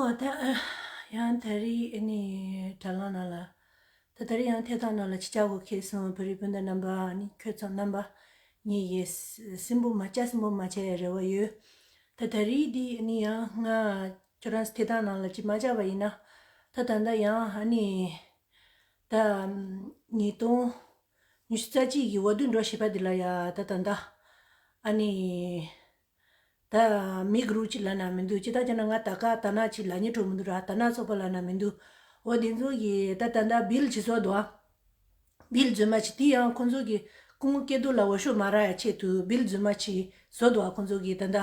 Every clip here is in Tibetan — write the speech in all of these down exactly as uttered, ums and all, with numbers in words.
ཨོ་ད་ཡང་ད་རེས་ཨ་ནི་དྲ་ལམ་ནང་ལ། ད་ད་རེས་ཡང་ཐད་གཏོང་ནང་ལ་ཅིག་བཅར་དགོས་ཁེལ་སོང་། བོད་རིགས་སྤུན་ཟླ་རྣམ་པ། ཨ་ནི་ཁྱོད་ཚོ་རྣམ་པ་ངེད་ཀྱི་སེམས་པོ་མ་བཅར་སེམས་པོ་མ་བཅར་ཡ་རེ་བ་ཡོད། ད་ད་རེས་འདི་ཨ་ནི་ཡང་ང་ཁྱོད་རང་ཚོ་ཐད་གཏོང་ནང་ལ་ཅིག་མ་བཅར་བ་ཡིན་ན། ད་ད་ལྟ་ཡང་ཨ་ནི་ད་ཉིས་སྟོང་ཉི་ཤུ་རྩ་གཅིག་གི་འོ་དུས་འགྲོ་བྱེད་པ་འདི་ལ་ཡ་ད་ད་ལྟ་ཨ་ནི། ད་མི་གུ་རུ་ཅིག་ལབ་ན་མི་འདུག་ཅི་ལྟར་བྱས་ན་ང་ད་ག་ད་ན་ཅིག་ལབ་སྙིང་བྲོ་མི་འདུག་ར། ད་ན་ཚོགས་པ་ལབ་ན་མི་འདུག་འོ་དེ་ཚོ་གིས་ད་ད་ལྟ་བིལ་ཅིག་བཟོ་འདུག་ཨ། བིལ་རྫུན་མ་ཅིག་དེ་ཡང་ཁོང་ཚོ་གིས་སྐུ་ངོ་སྐལ་རྡོར་ལ་འོས་ཤོག་མ་རག་ཡ་ཆེད་དུ་བིལ་རྫུན་མ་ཅིག་བཟོ་འདུག་ཨ། ཁོང་ཚོ་གིས་ད་ལྟ་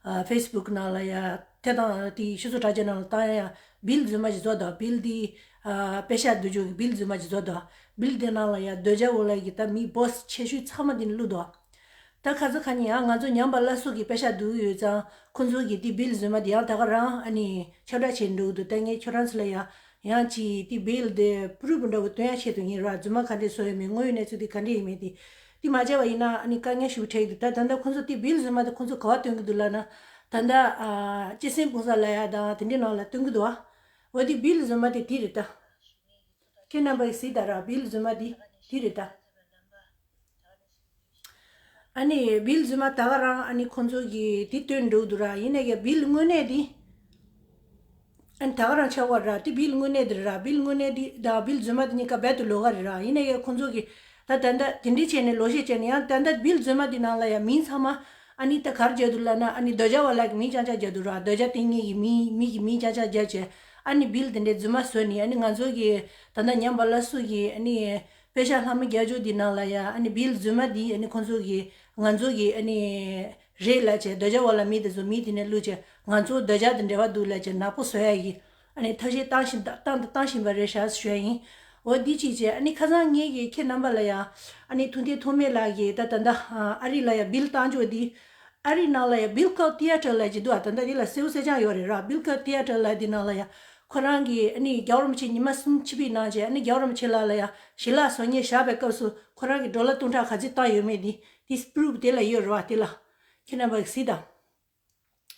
ཨ་ཕེ་སི་བུག་ནང་ལ་ཡ་ཐད་གཏོང་དེ་ཤོག་ཚོགས་དྲ་རྒྱ་ནང་ལ་བཏང་ཡ་བིལ་རྫུན་མ་ཅིག་བཟོ་འདུག་ཨ། བིལ་དེ་ཨ་པེ་ཤག་བསྡུ་རྒྱུ་གི་བིལ་རྫུན་མ་ཅིག་བཟོ་འདུག་ཨ། བིལ་དེ་ནང་ལ་ཡ་སྡོད་བྱ་འོ་ལ་གི་ད་མི་སྦོ་སི་ཆེ་ཤོས་ཚང་མ་དེ་ནས་བླུགས་འདུག་ཨ། ད་ཁ་ཚ་ཁ་ཉིན་ཡང་ང་ཚོ་ཉམས་པ་སླར་གསོ་གི་པེ་ཤག་བསྡུ་གི་ཡོད་ཙང་། ཁོང་ཚོ་གིས་དེ་བིལ་རྫུན་མ་དེ་ཡང་ད་ག་རང་ཨ་ནི་ཁྱབ་བསྒྲགས་བྱས་འགྲོ་གི་འདུག་ད་ངས་ཁྱོད་རང་ཚོ་ལ་ཡང་ཡང་ཅིག་དེ་བིལ་དེ་པུ་རུབ་འདྲ་བོ་སྟོན་ཡ་ཆེད་དུ་ཡིན་ར། རྫུན་མ་ག་འདྲས་བཟོ་ཡོད་མེད་དངོས་ཡོད་གནས་ཚུལ་དེ་ག་འདྲས་ཡིན་མེད་དེ་དེ་མ་བྱས་པ་ཡིན་ན་ཨ་ནི་དཀའ་ངལ་ཞིག་འཕྲད་ཀྱི་འདུག་ད་ད་ལྟ་ཁོང་ཚོ་དེ་བིལ་རྫུན་མ་དེ་ཁོང་ཚོ་ག་བ་སྟོན་གི་འདུག་ལབ་ན། ད་ལྟ་ཨ་སྤྱི་སེམས་གོང་ས་ལ་ཡ་དང་དེ་འདྲས་ནང་ལ་སྟོན་གི་འདུག་ཨ། འོ་དེ་བིལ་རྫུན་མ་དེ་དེ་རེད་ད། ཁྱེད་རྣམ་པ་གིས་གཟིགས་དང་ར། བིལ་རྫུན་མ་འདི་འདི་རེད་ད། ཨ་ནི་བིལ་རྫུན་མ་ད་ག་རང་ཨ་ནི་ཁོང་ཚོ་གིས་འདི་སྟོན་འགྲོ་གི་འདུག་ར། ཡིན་ནའི་གི་བིལ་དངོས་གནས་འདི། ཨ་ནི་ད་ག་རང་ཆགས་པ་ར། དེ་བིལ་དངོས་གནས་འདི་རེད་ར། བིལ་དངོས་གནས་འདི་དང་བིལ་རྫུན་མ་འདི་གཉིས་ཀ་རྦད་དེ་ལོགས་ཀ་རེད་ར། ཡིན་ནའི་གི་ཁོང་ཚོ་གིས་ད་ད་ལྟ་དེ་འདྲས་བྱས་ནས་ལོག་བཤད་བྱས་ནས། ཡང་ད་ལྟ་བིལ་རྫུན་མ་འདི་ནང་ལ་ཡང་མིང་ཚང་མ་ཨ་ནི་ད་གར་བརྒྱབ་འདུག་ལབ་ན། ཨ་ནི་སྡོད་བྱ་བ་ལ་གི་མིང་རྐྱང་རྐྱང་བརྒྱབ་འདུག་ར། སྡོད་བྱ་དེ་གཉིས་ཀྱི་མིང་མི་གི་མིང་རྐྱང་རྐྱང་བརྒྱབ་བྱས། ཨ་ནི་བིལ་དེ་འདྲའི་རྫུན་མ་བཟོས་ནས། ཨ་ནི་ང་ཚོ་གི་ད་ལྟ་ཉམས་པ་སླར་གསོ་གི་ཨ་ནི་པེ་ཤག་ལྷ་མོ་རྒྱ་མཚོ་འདི་ནང་ལ་ཡ་ཨ་ནི་བིལ་རྫུན་མ་འདི་ཨ་ནི་ཁོང་ཚོ་གི་ང་ཚོ་གི་ཨ་ནི་རེད་ལབ་བྱས། སྡོད་བྱ་བ་ལ་མི་དེ་ཚོ་མི་དེ་ནས་བླུགས་བྱས། ང་ཚོ་སྡོད་བྱ་དང་འབྲེལ་བ་འདུག་ལབ་བྱས་ནག་པོ་བཟོ་ཡ་གི་ཨ་ནི་ཐབས་ཤེས་བཏང་བཞིན་བཏང་དང་བཏང་བཞིན་པ་རེད་ཤག་ཞུ་ཡ་ཡིན། འོ་འདི་གཅིག་བྱས། ཨ་ནི་ཁ་སང་ངེད་ཀྱིས་ཁྱེད་རྣམ་པ་ལ་ཡ་ཨ་ནི་ཐུབ་བསྟན་ཐོགས་མེད་ལགས་ཀྱིས་ད་ད་ལྟ་ཨ་རི་ལ་ཡ་བིལ་བཏང་ཕྱོགས་འདི། ཨ་རི་ནང་ལ་ཡ་བིལ་ཀོབ་ཐི་ཡ་ཊར་ལབ་ཅིག་འདུག་ཨ། ད་ལྟ་འདི་ལ་གསལ་པོ་གསལ་རྐྱང་ཡོད་རེད་ར། བིལ་ཀོབ་ཐི་ཡ་ཊར་ལབ་འདི་ནང་ལ་ཡ་ཁོ་རང་གིས་ཨ་ནི་རྒྱལ་བ་རིན་པོ་ཆེ་ཉི་མ་གསུམ་ཆིབས་པའི་ནང་བྱས། ཨ་ནི་རྒྱལ་བ་རིན་པོ་ཆེ་ལགས་ལ་ཡ་ཞལ་ལག་བཟོ་མཁན་བཞག་པའི་སྐབས་སུ་ཁོ་རང་གིས་ཌོ་ལར་སྟོང་ཕྲག་ག་ཚོད་བཏང་ཡོད་མེད་འདི། འདི་པུ་རུབ་དེ་ལ་ཡོད་རེད་བ། དེ་ལ་ཁྱེད་རྣམ་པ་གིས་གཟིགས་དང་།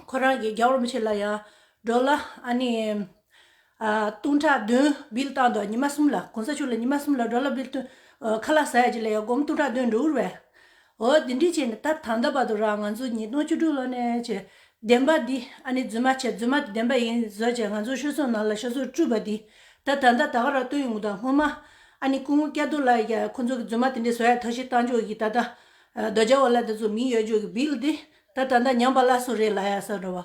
ཁོ་རང་གིས་རྒྱལ་བ་རིན་པོ་ཆེ་ལ་ཡ་ཌོ་ལར་ཨ་ནི་ཨ་སྟོང་ཕྲག་བདུན་བིལ་བཏང་འདུག་ཉི་མ་གསུམ་ལ། གོང་ས་མཆོག་ལ་ཉི་མ་གསུམ་ལ་ཌོ་ལར་བིལ་བཏོན། ཨ་ཁ་ལག་ཟ་ཡ་ཅིག་ལ་ཡ་སྒོར་མོ་སྟོང་ཕྲག་བདུན་འགྲོ་གི་རེད་པས། འོ་འདི་འདྲས་བྱས་ནས་ད་ད་ལྟ་བར་དུ་ར་ང་ཚོ་ཉིས་སྟོང་བཅུ་དྲུག་ལོ་ནས་བྱས་བདེན་པ་འདི་ཨ་ནི་རྫུན་མ་བྱས། རྫུན་མ་འདི་བདེན་པ་ཡིན་བཟོས་བྱས་ང་ཚོ་ཤོག་ཚོགས་ནང་ལ་ཤོག་ཚོགས་བཀྲུས་པ་འདི། ད་ད་ལྟ་ད་ག་རང་སྟོན་ཡོང་གི་འདུག་སྔོན་མ་ཨ་ནི་སྐུ་ངོ་སྐལ་རྡོར་ལགས་ཀྱིས་ཁོ་ཚོ་གི་རྫུན་མ་དེ་འདྲས་བཟོ་ཡ་ཐབས་ཤེས་བཏང་ཕྱོགས་ཀྱི་ད་ལྟ་ཨ་སྡོད་བྱ་བ་ལ་དེ་ཚོ་མིང་ཡོད་ཕྱོགས་ཀྱི་བིལ་འདི། ད་ད་ལྟ་ཉམས་པ་སླར་གསོ་རེད་ལབ་ཡ་ས་འདྲ་བ།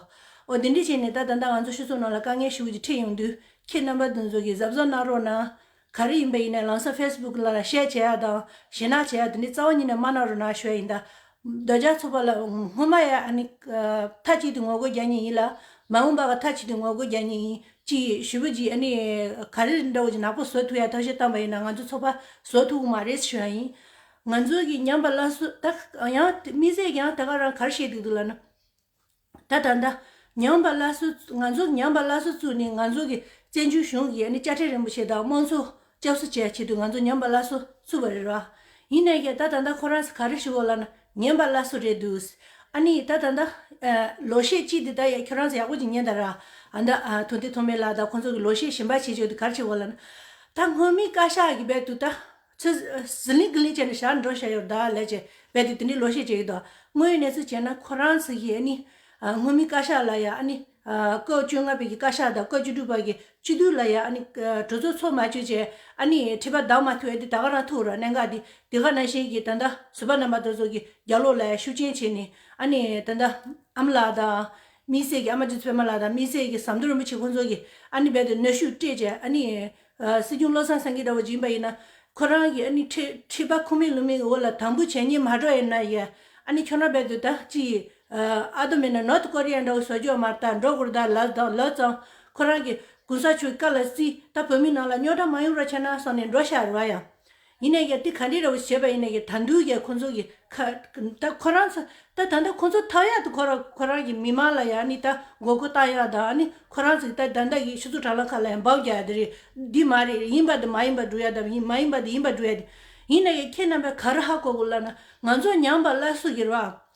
འོ་འདི་འདྲས་བྱས་ནས་ད་ད་ལྟ་ང་ཚོ་ཤོག་ཚོགས་ནང་ལ་དཀའ་ངལ་ཞེ་པོ་ཅིག་འཕྲད་ཡོང་དུས། ཁྱེད་རྣམ་པ་དེ་ཚོ་གིས་གཟབ་གཟབ་གནང་རོགས་གནང་། ག་རེ་ཡིན་པ་ཡིན་ནའི་ལམ་སང་ཕེ་སི་བུག་ལ་ཤེར་བྱེད་ཡ་དང་ཞེད་སྣང་བྱེད་ཡ་དེ་འདྲའི་རྩ་བ་ཉིད་ནས་མ་གནང་རོགས་གནང་ཞུ་ཡ་ཡིན། ད་སྡོད་བྱ་ཚོགས་པ་ལ་སྔོན་མ་ཡ་ཨ་ནི་མཐའ་གཅིག་ཏུ་ངོ་རྒོལ་རྒྱག་མཁན་ཡིན་ལ། མ་འོངས་པ་ག་མཐའ་གཅིག་ཏུ་ངོ་རྒོལ་རྒྱག་མཁན་ཡིན། ཅིག་ཞེ་པོ་ཅིག་ཨ་ནི་ག་རེ་འདྲ་བོ་ཅིག་ནག་པོ་བཟོ་ཐུབ་ཡ་ཐབས་ཤེས་བཏང་པ་ཡིན་ན། ང་ཚོ་ཚོགས་པ་བཟོ་ཐུབ་ཀྱི་མ་རེད་ཞུ་ཡ་ཡིན། ང་ཚོ་གི་ཉམས་པ་སླར་གསོ་ད་ཡང་དམིགས་བསལ་ཡང་ད་ག་རང་ག་རེ་བཤད་འདུག་འདུག་ལབ་ན། ད་ད་ལྟ་ཉམས་པ་སླར་གསོ། ང་ཚོ་ཉམས་པ་སླར་གསོ་བཙུགས་ནས་ང་ཚོ་གི་བཙན་བྱོལ་གཞུང་གི་ཨ་ནི་དཔྱ་ཁྲལ་རིན་པོ་ཆེ་དང་དམངས་གཙོ་སྐྱབས་གསོ་བྱེད་ཆེད་དུ་ང་ཚོ་ཉམས་པ་སླར་གསོ་བཙུགས་པ་རེད་ར། ཡིན་ནའི་ཀྱང་ད་ད་ལྟ་ཁོ་རང་ཚོ་ག་རེ་ཞུ་བ་ལབ་ན་ཉམས་པ་སླར་གསོ་རེད་འདུག་ཨ་ནི་ད་ད་ལྟ་ཨ་ལོ་ཤས་གཅིག་འདི་ད་ཡ་ཁྱོད་རང་ཚོ་ཡག་པོ་ཅིག་ཉན་དང་ར། ཨ་ད་ཨ་ཐུབ་བསྟན་ཐོགས་མེད་ལགས་དང་ཁོང་ཚོ་གི་ལོ་ཤས་གཞན་པ་བྱེད་ཆོག་དུས་ག་རེ་བྱེད་བ་ལབ་ན། ད་སྔོན་མའི་བཀའ་ཤག་གི་རྦད་དུ་ད། ཚོས་ཟི་ལིང་གི་ལིང་བྱས་ནས་བཞག་འགྲོ་བཞག་ཡོད་ད་ལས་བྱས་རྦད་དེ་དེ་འདྲའི་ལོ་ཤས་བྱས་ཀྱི་འདུག་དངོས་ཡོད་གནས་ཚུལ་བྱས་ན་ཁོ་རང་ཚོ་གིས་ཨ་ནི་ཨ་སྔོན་མའི་བཀའ་ཤག་ལ་ཡ་ཨ་ནི་ཨ་སྐབས་བཅོ་ལྔ་པའི་གི་བཀའ་ཤག་དང་སྐབས་བཅུ་དྲུག་པ་གི་སྤྱི་འཐུས་ལ་ཡ་ཨ་ནི་ཨ་གྲོས་ཚོགས་ཚོགས་མ་བཅུག་བྱས་ཨ་ནི་ཁྲི་པ་བདམས་མ་ཐུབ་ཡ་དེ་ད་ག་རང་ཐུག་ར། གནད་འགག་དེ་དེ་ག་ནང་བཞིན་གྱི་ད་ལྟ་བཟོད་པ་རྣམ་པ་དེ་ཚོ་གི་རྒྱབ་ལོགས་ལ་ཡ་ཤུགས་རྐྱེན་བྱས་ནས་ཨ་ནི་ད་ལྟ་ཨ་མ་ལགས་དང་། དམིགས་བསལ་གྱི་ཨ་མ་རྗེ་བཙུན་པད་མ་ལགས་དང་། དམིགས་བསལ་གྱི་ཟམ་གདོང་རིན་པོ་ཆེ་ཁོང་ཚོ་གིས་ཨ་ནི་རྦད་དེ་གནོན་ཤུགས་སྤྲད་བྱས་ཨ་ནི། ཨ་སྲིད་སྐྱོང་བློ་བཟང་སེང་གེ་འདྲ་བོ་ཅིག་ཡིན་པ་ཡིན་ན། ཁོ་རང་གིས་ཨ་ནི་ཁྲི་ཁྲི་པ་ཁུངས་མེད་ལུང་མེད་ཀྱི་འོག་ལ་དམ་འབུལ་བྱས་ཉེས་མ་འགྲོ་ཡིན་ན་ཡ། ཨ་ནི་ཁྱོད་རང་རྦད་དེ་ད་ཅིག་ཨ་ཨ་དོ་མེད་ན་ནོར་ཐི་ཀོ་རི་ཡ་འདྲ་བོ་བཟོ་རྒྱུ་མ་རེད། ད་འགྲོ་དགོས་རེད། ད་ལབ་དང་ལབ་ཙང་ཁོ་རང་གིས་གོང་ས་མཆོག་བཀའ་ལ་བརྩིས། ད་བོད་མི་ནང་ལ་རྙོག་དྲ་མ་ཡོང་རོགས་བྱས་ན་བསམ་ནས་འགྲོ་བཞག་རེད་བ་ཡ། ཡིན་ནའི་ཀྱང་དེ་ག་འདྲས་འདྲ་བོ་བྱས་པ་ཡིན་ནའི་ཀྱང་ད་དུང་ཀྱང་ཁོང་ཚོ་གིས་ཁ་ད་ཁོ་རང་ཚོ་ད་ད་ལྟ་ཁོང་ཚོ་ཐར་ཡག་ཏུ་ཁོ་རང་ཁོ་རང་གི་མི་མང་ལ་ཡང་ནི་ད་མགོ་སྐོར་བཏང་ཡག་དང་། ཨ་ནི་ཁོ་རང་ཚོ་གི་ད་ད་ལྟ་གི་ཕྱི་ཚུལ་དྲ་ལམ་ཁག་ལ་ཡང་འབབ་རྒྱག་ཡག་དེ་རེད། འདི་མ་རེད། ཡིན་པ་དེ་མ་ཡིན་པ་སྒྲུག་ཡག་དང་། ཡིན་མ་ཡིན་པ་དེ་ཡིན་པ་སྒྲུག་ཡག་དེ། ཡིན་ནའི་ཀྱང་ཁྱེད་རྣམ་པས་ག་རེ་ཧ་གོ་དགོས་ལབ་ན། ང་ཚོ་ཉམས་པ་སླར་གསོ་གི་རེད་བ།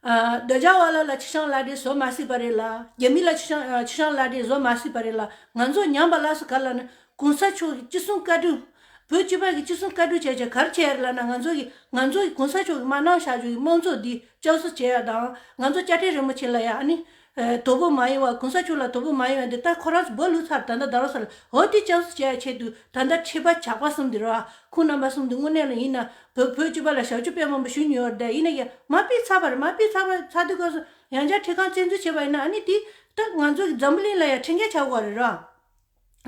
ཨ། འདོད་ཆགས་བ་ལ་ལ་ཆུ་བཤམས་བླ་བྲེ་བཟོ་མ་སྲིད་པ་རེད་ལ། རྒྱ་མི་ལ་ཆུ་བཤམས་ཨ། ཆུ་བཤམས་བླ་བྲེ་བཟོ་མ་སྲིད་པ་རེད་ལ། ང་ཚོ་ཉམས་པ་སླར་གསོ་ག་ལ་ནི་གོང་ས་མཆོག་གི་ཅི་གསུང་བཀའ་སྒྲུབ། བོད་སྤྱི་པ་གི་ཅི་གསུང་བཀའ་སྒྲུབ་བྱས་བྱས་ག་རེ་བྱས་ཡ་རེད་ལབ་ན། ང་ཚོ་གི་ང་ཚོ་གི་གོང་ས་མཆོག་གི་མ་གནང་བཞག་རྒྱུ་གི་དམངས་གཙོ་འདི་སྐྱབས་གསོ་བྱེད་ཡ་དང་། ང་ཚོ་སྐྱ་བྲལ་རིན་པོ་ཆེ་ལ་ཡ་ཨ་ནི་ཨ། དོ་ཕོག་མ་ཡོང་བ། གོང་ས་མཆོག་ལ་དོ་ཕོག་མ་ཡོང་བ་འདི་ད་ཁོ་རང་ཚོ་སྦོ་ལུག་ཚར། ད་ལྟ་ད་རོ་ས་ལ་འོ་དེ་སྐྱབས་གསོ་བྱེད་ཡ་ཆེད་དུ་ད་ལྟ་ཁྲི་པ་ཇག་པ་གསུམ་འདི་རེད་བ། ཁོང་རྣམ་པ་གསུམ་འདི་དངོས་གནས་ལ་ཡིན་ན་བོད་བོད་སྤྱི་པ་ལ་ཞབས་ཕྱི་དཔེ་མང་པོ་ཞུ་མྱོང་བ་རེད། ད་ཡིན་ན་ཡང་མ་ཕུད་ཚར་བ་རེད། མ་ཕུད་ཚར་བ་ཚར་དུས་སྐབས་སུ་ཡང་བསྐྱར་ཁྲི་ཁང་བཙན་འཛུལ་བྱས་པ་ཡིན་ན། ཨ་ནི་དེ་ད་ང་ཚོ་གི་འཛམ་བུ་གླིང་ལ་ཡང་འཕྲིན་སྐྱེལ་ཆགས་དགོས་རེད་ར།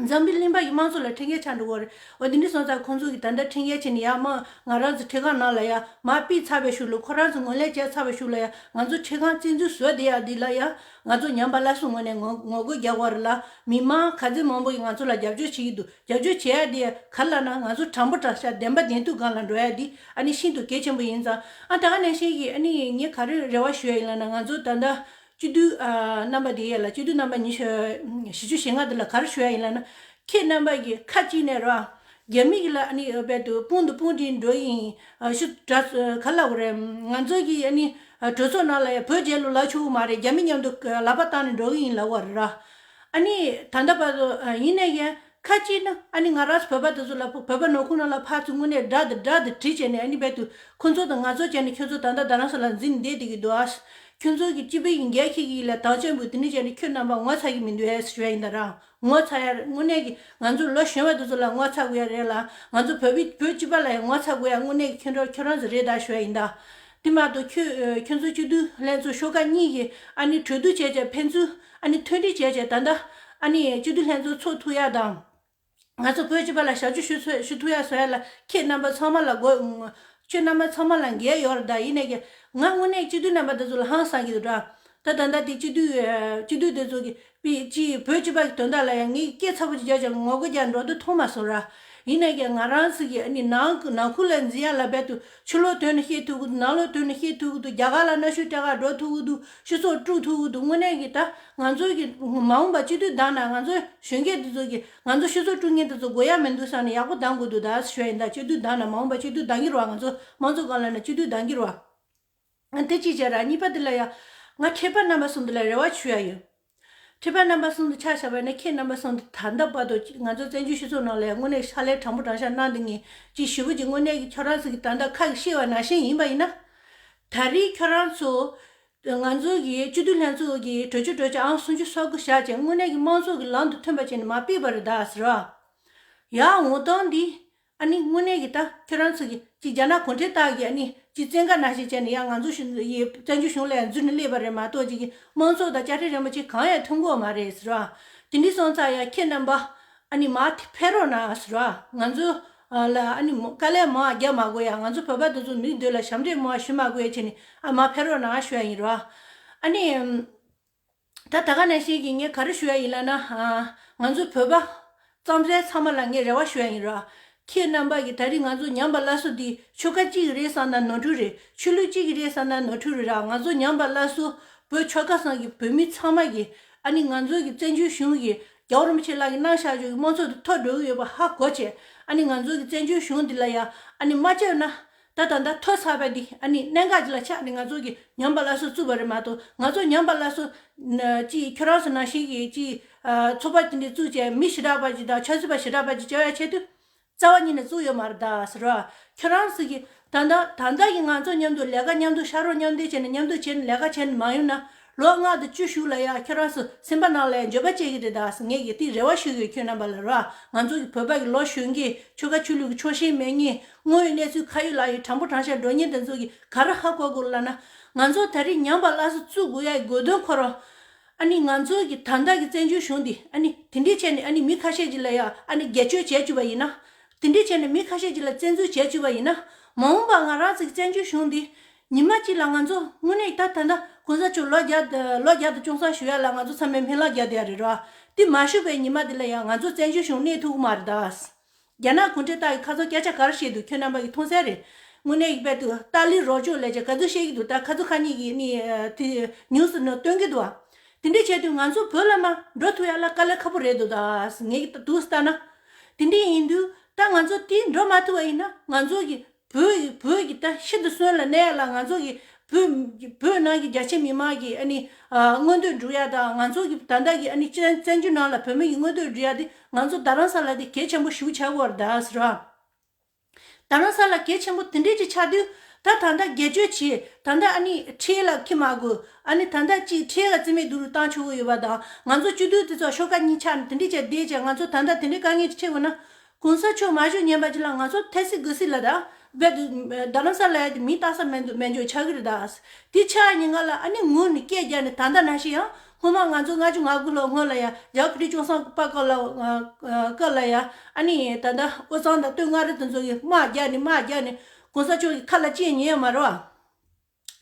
འཛམ་བུ་གླིང་པ་གི་དམངས་གཙོ་ལ་འཕྲིན་སྐྱེལ་ཆགས་འགྲོ་གི་རེད། འོ་དེ་འདྲ་སོང་ཙང་ཁོང་ཚོ་གི་ད་ལྟ་འཕྲིན་སྐྱེལ་བྱས་ནས་ཡ་མ་ང་རང་ཚོ་ཁྲི་ཁང་ནང་ལ་ཡ་མ་ཕུད་ཚར་བའི་གཞུག་ལ། ཁོ་རང་ཚོ་ངོས་ལེན་བྱས་ཚར་བའི་གཞུག་ལ་ཡ་ང་ཚོ་ཁྲི་ཁང་བཙན་འཛུལ་བཟོས་བསྡད་ཡ་འདི་ལ་ཡ་ང་ཚོ་ཉམས་པ་སླར་གསོ་ངོས་ནས་ངོ་ངོ་རྒོལ་རྒྱག་དགོས་རེད་ལ། མི་མང་ག་ཚོད་མང་པོ་ཡིས་ང་ཚོ་ལ་རྒྱབ་སྐྱོར་བྱེད་ཀྱི་འདུག་རྒྱབ་སྐྱོར་བྱེད་ཡ་དེ་ག་རེ་ལབ་ན། ང་ཚོ་དྲང་པོ་དྲང་བཞག་བདེན་པ་བདེན་མཐའ་སྒང་ལ་འགྲོ་ཡ་དེ་ཨ་ནི་ཤིན་ཏུ་གལ་ཆེན་པོ་ཡིན་ཙང་། ཨ། ད་ག་ནང་བཞིན་གྱི་ཨ་ནི་ངས་ག་རེ་རེ་བ་ཞུ་ཡ་ཡིན་ལབ་ན། ང་ཚོ་ད་ལྟ་སྤྱི་འཐུས་ཨ་རྣམ་པ་དེ་ཡ་ལ། སྤྱི་འཐུས་རྣམ་པ་ཉི་ཤུ་བཞི་བཅུ་ཞེ་ལྔ་དེ་ལ་ག་རེ་ཞུ་ཡ་ཡིན་ལབ་ན། ཁྱེད་རྣམ་པ་གིས་ཁ་གཅིག་ནས་ར། རྒྱ་མི་གི་ལ་ཨ་ནི་རྦད་དེ་དཔུང་དང་དཔུང་སྒྲིལ་འགྲོ་ཡིན། ཨ། ཤུ་དྲ་ག་ལབ་དགོས་རེད། ང་ཚོ་གི་ཨ་ནི་གྲོས་ཚོགས་ནང་ལ་ཡ་བོད་རྒྱལ་ལོ་ལབ་ཆོག་གི་མ་རེད། རྒྱ་མི་མཉམ་དུ་ལག་པ་བཏང་ནས་འགྲོ་གི་ཡིན་ལབ་པ་རེད་ར། ཨ་ནི་ད་ལྟ་བར་དུ་ཡིན་ནའི་ཡང་ཁ་གཅིག་ན་ཨ་ནི་ང་རང་ཚོ་བོད་པ་དེ་ཚོ་ལ། བོད་པ་ནང་ཁུལ་ནང་ལ་ཕར་ཚུར་དངོས་གནས་དགྲ་དང་དགྲ་དང་བྲིས་བྱས་ནས། ཨ་ནི་རྦད་དེ་ཁོ་ཚོ་དང་ང་ཚོ་བྱས་ནས་ཁྱོད་ཚོ་ད་ལྟ་རྡ་རམ་ས་ལ་འཛིང་བསྡད་བསྡད་ཀྱི་འདུག་ཨ། ཁྱོད་ཚོ་གི་སྤྱི་པའི་འགན་འཁྱེར་གྱི་ལ་དང་ཆེན་པོ་དེ་འདྲ་བྱས་ནས་ཁྱོད་རྣམ་པ་ངོ་ཚ་གི་མི་འདུག་ཨེ་ཞུ་ཡ་ཡིན་ད་ར། ངོ་ཚ་ཡ་རེད། དངོས་གནས་ཀྱི་ང་ཚོ་ལོ་གཞོན་པ་དེ་ཚོ་ལ་ངོ་ཚ་དགོས་ཡ་རེད་ལ། ང་ཚོ་བོད་པའི་བོད་སྤྱི་པ་ལ་ཡང་ངོ་ཚ་དགོས་ཡ་དངོས་གནས་ཀྱི་ཁྱོད་རང་ཁྱོད་རང་ཚོ་རེད་ད་ཞུ་ཡ་ཡིན་ད། དེ་མ་གཏོགས་ཁྱོད་ཁྱོད་ཚོ་སྤྱི་འཐུས་ལྷན་ཚོགས་ཤོག་ཁག་གཉིས་ཀྱིས་ཨ་ནི་གྲོས་བསྡུར་བྱས་བྱས། ཕན་ཚུན་ཨ་ནི་མཐུན་སྒྲིལ་བྱས་བྱས། ད་ལྟ་ཨ་ནི་སྤྱི་འཐུས་ལྷན་ཚོགས་ཚོགས་ཐུབ་ཡ་དང་། ང་ཚོ་བོད་སྤྱི་པ་ལ་ཞབས་ཕྱི་ཞུ་ཚུ་ཞུ་ཐུབ་ཡ་བཟོ་ཡ་ལ་ཁྱེད་རྣམ་པ་ཚང་མ་ལ་དགོས། ཁྱོད་རྣམ་པ་ཚང་མ་ལ་འགན་ཡོད་རེད་ད། ཡིན་ནའི་ཀྱི་ང་དངོས་གནས་སྤྱི་འཐུས་རྣམ་པ་དེ་ཚོ་ལ་ཧང་སང་གི་འདུག་ར། ད་ད་ལྟ་དེ་སྤྱི་འཐུས་སྤྱི་འཐུས་དེ་ཚོ་གི་པི་ཅི་བོད་སྤྱི་པ་གི་དོན་དག་ལ་ཡང་ངས་སྐད་ཚ་པོ་ཅིག་རྒྱག་ཀྱང་ངོ་རྒོལ་རྒྱག་འགྲོ་འདུག་མཐོང་མ་སོང་ར། ཡིན་ནའི་ཀྱི་ང་རང་ཚོ་གི་ཨ་ནི་ནང་ནང་ཁུལ་ལ་འཛིང་ཡ་ལ་རྦད་དེ་ཕྱི་ལོགས་དོན་ནི་བཤད་ཐུབ་གི་འདུག། ནང་ལོགས་དོན་ནི་བཤད་ཐུབ་གི་འདུག། རྒྱ་གར་ལ་གནའ་ཤུལ་སྤྲད་ག་འགྲོ་ཐུབ་གི་འདུག། སྤྱི་ཚོགས་དཀྲུག་ཐུབ་གི་འདུག། དངོས་གནས་ཀྱི་ད་ང་ཚོ་གི་མ་འོངས་པ་སྤྱི་འཐུས་བདམས་ན་ང་ཚོ་གཞོན་སྐྱེས་དེ་ཚོ་གི་ང་ཚོ་སྤྱི་ཚོགས་དཀྲུག་མཁན་དེ་ཚོ་དགོས་ཡ་མི་འདུག་བསམ་ནས་ཡག་པོ་བདམས་དགོས་འདུག་ད་ཞུ་ཡ་ཡིན། ད་སྤྱི་འཐུས་བདམས་ན་མ་འོངས་པ་སྤྱི་འཐུས་བདམས་ཀྱི་རེད་བ། ང་ཚོ་དམངས་གཙོ་སྒང་ལ་ན་སྤྱི་འཐུས་བདམས་ཀྱི་རེད་བ། དེ་གཅིག་བྱས་ར། གཉིས་པ་འདི་ལ་ཡ་ང་ཁྲི་པ་རྣམ་པ་གསུམ་འདི་ལ་རེ་བ་ཞུ་ཡ་ཡོད། ཁྲི་པ་རྣམ་པ་གསུམ་འདི་ཆ་བཞག་པ་ཡིན་ན། ཁྱེད་རྣམ་པ་གསུམ་འདི་ད་ལྟ་བར་དུ་ང་ཚོ་བཙན་བྱོལ་སྤྱི་ཚོགས་ནང་ལ་ཡ་དངོས་གནས་ཕྱག་ལས་དྲང་པོ་དྲང་བཞག་གནང་འདི་ངས་ཅིག་ཞུ་བ་ཅིག་དངོས་གནས་ཀྱི་ཁྱོད་རང་ཚོ་གི་ད་ལྟ་ཁ་གི་བཤད་པ་ནང་བཞིན་ཡིན་པ་ཡིན་ན། ད་རེས་ཁྱོད་རང་ཚོ་ང་ཚོ་གི་སྤྱི་འཐུས་ལྷན་ཚོགས་ཀྱི་གྲོས་ཆོད་གྲོས་ཆོད་ཨང་སུམ་ཅུ་སོ་དགུ་བཞག་བྱས་དངོས་གནས་ཀྱི་དམངས་གཙོ་གི་ལམ་དུ་ཐོན་པ་བྱས་ནས་མ་ཕུད་པ་རེད་ད་ཟེར་བ། ཡ་འོང་སྟངས་འདི་ཨ་ནི་དངོས་གནས་ཀྱི་ད་ཁྱོད་རང་ཚོ་གི་ཅིག་རྒྱ་ནག་གུང་ཁྲན་ཏང་གི་ཨ་ནི་ཅིག་བཙན་བཀའ་ནང་བཞིན་བྱས་ནས་ཡ་ང་ཚོ་གཞུང་ཡི་བཙན་བྱོལ་གཞུང་ལ་ཡང་འཛུལ་ནས་སླེབས་པ་རེད་མ་གཏོགས། ཅིག་གི་དམངས་གཙོ་དང་དཔྱ་ཁྲལ་རིན་པོ་ཆེ་གང་ཡང་ཐོན་གྱི་ཡོད་མ་རེད་ཟེར་བ། དེ་འདྲ་སོང་ཙང་ཡ་ཁྱེད་རྣམ་པ་ཨ་ནི་མར་ཕེབས་རོགས་གནང་ཟེར་བ། ང་ཚོ་ལ་ཨ་ནི་དཀའ་ལས་མང་བ་རྒྱག་མ་དགོས་ཡ། ང་ཚོ་བོད་པ་དེ་ཚོ་མིག་མདུན་ལ་ཞབས་འདྲེན་མང་བ་ཞུ་མ་དགོས་ཡ་བྱས་ནས་ཨ་མར་ཕེབས་རོགས་གནང་ཞུ་ཡ་ཡིན་རོ། ཨ་ནི། ད་ད་ག་ནང་བཞིན་གྱི་ངས་ག་རེ་ཞུ་ཡ་ཡིན་ལབ་ན། ཨ། ང་ཚོ་བོད་པ་རྩམ་ཟན་ཚང་མ་ལ་ངས་རེ་བ་ཞུ་ཡ་ཡིན་ར། ཁྱེད་རྣམ་པ་གིས་ད་རེས་ང་ཚོ་ཉམས་པ་སླར་གསོ་འདི་ཆོལ་ཁ་གཅིག་གི་རེད་བསམ་ན་ནོར་འཁྲུལ་རེད། ཆོས་ལུགས་གཅིག་གི་རེད་བསམ་ན་ནོར་འཁྲུལ་རེད་ར། ང་ཚོ་ཉམས་པ་སླར་གསོ་བོད་ཆོལ་ཁ་གསུམ་གྱི་བོད་མི་ཚང་མ་གིས་ཨ་ནི་ང་ཚོ་གི་བཙན་བྱོལ་གཞུང་གི་རྒྱལ་བ་རིན་པོ་ཆེ་ལགས་ཀྱིས་གནང་བཞག་ཆོག་གི་དམངས་གཙོ་དེ་ཐོར་འགྲོ་གི་ཡོད་པ་ཧ་གོ་བྱས། ཨ་ནི་ང་ཚོ་གི་བཙན་བྱོལ་གཞུང་འདི་ལ་ཡ་ཨ་ནི་མ་བཅར་ན། ད་ད་ད་ཐོ་ཚ་བ་འདི་ཨ་ནི་གནད་འགག་ཅིག་ལ་ཆགས་ནས་ང་ཚོ་གི་ཉམས་པ་སླར་གསོ་བཙུགས་པ་རེད་མ་གཏོགས། ང་ཚོ་ཉམས་པ་སླར་གསོ་ན་ཅིག་ཁྱོད་རང་ཚོ་ནང་བཞིན་གྱི་ཅིག་ཨ་ཚོགས་པ་དེ་འདྲ་བཙུགས་བྱས་མི་ཞེ་དྲག་པ་ཅིག་དང་ཆབ་སྲིད་པ་ཞེ་དྲག་པ་ཅིག་བཅར་ཡ་ཆེད་དུ་རྩ་བ་ཉིད་ནས་བཙུགས་ཡོད་མ་རེད་ད་ཟེར་བ། ཁྱོད་རང་ཚོ་གི་ད་ད་ད་ད་གི་ང་ཚོ་མཉམ་དུ་ལས་ཀ་མཉམ་དུ་ཤག་རོགས་མཉམ་འདེགས་བྱས་ནས་མཉམ་དུ་བྱས་ནས་ལས་ཀ་བྱས་ནས་མ་ཡོང་ན། ལོ་ལྔ་དང་བཅུ་གཞུག་ལ་ཡ་ཁྱོད་རང་ཚོ་སེམས་པ་ནང་ལ་ཡ་འགྱོད་པ་སྐྱེ་གི་རེད་ད་ཟེར། ངས་ཀྱི་དེ་རེ་བ་ཞུ་གི་ཡོད་ཁྱོད་རྣམ་པ་ལ་ར། ང་ཚོ་གི་བོད་པ་གི་ལོ་གཞོན་གྱི་ཆོལ་ཁ་ཆོས་ལུགས་ཀྱི་ཕྱོགས་ཞེན་མེད་མཁན། དངོས་ཡོད་གནས་ཚུལ་ཁ་ཡོད་ལག་ཡོད་དྲང་པོ་དྲང་བཞག་འགྲོ་མཁན་དེ་ཚོ་གི་ག་རེ་ཧ་གོ་དགོས་ལབ་ན། ང་ཚོ་ད་རེས་ཉམས་པ་སླར་གསོ་བཙུགས་དགོས་ཡ་གི་དགོས་དོན་ཁོ་རང་། ཨ་ནི་ང་ཚོ་གི་ད་ལྟ་གི་བཙན་བྱོལ་གཞུང་འདི་ཨ་ནི་དེ་འདྲའི་བྱས་ནས་ཨ་ནི་མི་ཁ་ཤས་ཅིག་ལ་ཡ་ཨ་ནི་སྒེར་གཅོད་བྱས་བཅུག་པ་ཡིན་ན། དེ་འདྲའི་བྱས་ནས་མི་ཁ་ཤས་ཅིག་ལ་བཙན་འཛུལ་བྱས་བཅུག་པ་ཡིན་ན། མ་འོངས་པ་ང་རང་ཚོ་གི་བཙན་བྱོལ་གཞུང་འདི། ཉི་མ་གཅིག་ལ་ང་ཚོ་དངོས་གནས་ད་ད་ལྟ་གོང་ས་མཆོག་ལོ་བརྒྱ་ལོ་བརྒྱ་དང་སྐྱོང་བསམ་ཞུ་ཡ་ལ་ང་ཚོ་ཚང་མས་སྨོན་ལམ་རྒྱག་བསྡད་ཡ་རེད་ར། དེ་མ་ཞུས་པའི་ཉི་མ་དེ་ལ་ཡང་ང་ཚོ་བཙན་བྱོལ་གཞུང་གནས་ཐུབ་ཀྱི་མ་རེད་ད། རྒྱ་ནག་གུང་ཁྲན་ཏང་གིས་ཁ་སང་སྐད་ཆ་ག་རེ་བཤད་འདུག་ཁྱོད་རྣམ་པ་གིས་མཐོང་གསལ་རེད། དངོས་གནས་ཡིག་དཔེ་འདུག་ཏཱ་ལའི་རོགས་སྐྱོར་ལས་བྱེད་ག་ཚོད་བཤད་ཀྱི་འདུག་ད་ཁ་ཚོ་ཁ་ཉིད་ཀྱིས་ནི་དེ་ཉུང་སུ་ནི་སྟོན་གྱི་འདུག་བ། དེ་འདྲ་བྱས་དུས་ང་ཚོ་བོད་ལ་མ་འགྲོ་ཐུབ་ཡ་ལ་དཀའ་ལས་ཁག་པོ་རེད་འདུག་ད་ངས་ཀྱི་འདུག་ལྟ་ན། དེ་འདྲ་ཡིན་དུས་ད་ང་ཚོ་དེ་འགྲོ་མ་ཐུབ་པ་ཡིན་ན་ང་ཚོ་གི་བོད་ཀྱི་བོད་ཀྱི་ད་ཤི་དང་གསོན་ལ་གནས་ཡ་ལ་ང་ཚོ་གི་ བོད་བོད་ནང་གི་རྒྱ་ཆེ་མི་མང་གི་ཨ་ནི་ཨ་མངོན་འདོད་སྒྲུབ་ཡ་དང་། ང་ཚོ་གི་ད་ལྟ་གི་ཨ་ནི་བཙན་བཙན་བྱོལ་ནང་ལ་བོད་མི་གི་མངོན་འདོད་སྒྲུབ་ཡ་དེ་ང་ཚོ་རྡ་རམ་ས་ལ་དེ་གལ་ཆེན་པོ་ཞེ་པོ་ཆགས་ཀྱི་ཡོད་རེད་ད་ཟེར་བ། རྡ་རམ་ས་ལ་གལ་ཆེན་པོ་དེ་འདྲས་ཅིག་ཆགས་དུས། ད་ད་ལྟ་སྒེར་གཅོད་བྱས། ད་ལྟ་ཨ་ནི་ཁྲལ་ལ་འཁྱེར་མ་དགོས། ཨ་ནི་ད་ལྟ་ཅིག་ཁྲལ་ལ་རྩིས་མེད་བསྡུ་རུབ་བཏང་ཆོག་གི་ཡོད་པ་དང་། ང་ཚོ་སྤྱི་འཐུས་དེ་ཚོ་ཤོག་ཁག་གཉིས་ཆགས་ནས་དེ་འདྲས་བྱས་བསྡད་བྱས། ང་ཚོ་ད་ལྟ་དེ་འདྲས་དཀའ་ངལ་ཅིག་འཕྲད་དགོས་ན། གོང་ས་མཆོག་མ་བཞུགས་ཉན་པ་ཅིག་ལ་ང་ཚོ་ཐལ་སྲིད་སྒུག་སྲིད་ལ། ད་བོད་དུ་རྡ་རམ་ས་ལ་ཡ་དེ་མི་ལྟ་ས་མེད་འདུག་མེད་འཇོག་ཆགས་ཀྱི་རེད་ད། དེ་ཆགས་ཉིན་ག་ལ་ཨ་ནི་ངུ་ནས་སྐད་རྒྱག་ནས། ད་ལྟ་ནང་བཞིན་ཡང་སྔོན་མ་ང་ཚོ་ལྔ་བཅུ་ང་དགུ་ལོ་སྔོན་ལ་ཡ་རྒྱལ་བ་ཁྲི་སྐྱོང་སང་པ་སྐབས་ལ་སྐབས་ལ་ཡ། ཨ་ནི་ད་ལྟ་དབུས་གཙང་དང་སྟོད་མངའ་རིས་དེ་ཚོ་གིས་དམག་རྒྱག་ནས་དམག་རྒྱག་ནས་གོང་ས་མཆོག་གི་ཁ་ལ་གཅིག་ཉན་ཡོད་མ་རེད་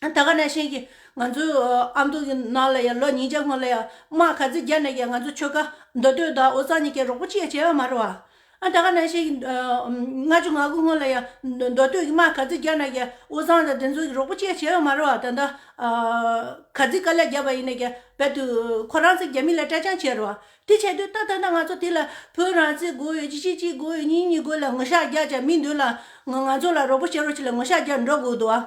བ། ད་ག་ནང་བཞིན་གྱི་ང་ཚོའི་ཨ་མདོ་གི་ནང་ལ་ཡ་ལོ་ཉིས་བརྒྱ་སྔོན་ལ་ཡ་དམག་ག་ཚོད་རྒྱག་ན་ཡང་ང་ཚོ་ཆོལ་ཁ་མདོ་སྟོད་དང་དབུས་གཙང་གཉིས་ཀས་རོགས་པ་གཅིག་བྱས་ཡོད་མ་རེད་བ། ཨ་ད་ག་ནང་བཞིན་ཨ་ལྔ་བཅུ་ང་དགུ་སྔོན་ལ་ཡ་མདོ་སྟོད་ཀྱི་དམག་ག་ཚོད་རྒྱག་ན་ཡང་དབུས་གཙང་དང་དེ་ཚོ་གི་རོགས་པ་གཅིག་བྱས་ཡོད་མ་རེད་བ། ད་ལྟ་ཨ་ག་ཚོད་དཀའ་ལས་བརྒྱབ་པ་ཡིན་ན་ཡང་རྦད་དེ་ཁོ་རང་ཚོ་རྒྱ་མི་ལ་སྐྲག་སྐྲག་བྱས་རེད་བ། དེ་བྱས་དུས་ད་ད་ལྟ་ང་ཚོ་དེ་ལ་བོད་རང་བཙན་དགོས་ཡོད། གཅིག་གཅིག་གཅིག་དགོས་ཡོད། གཉིས་གཉིས་དགོས་ལ་ངུ་ཤག་རྒྱག་བྱས། མི་འདུག་ལ་ང་ང་ཚོ་ལ་རོགས་པ་བྱེད་རོགས་བྱེད་ལ་ངུ་ཤག་རྒྱག་འགྲོ་དགོས་འདུག་ཨ།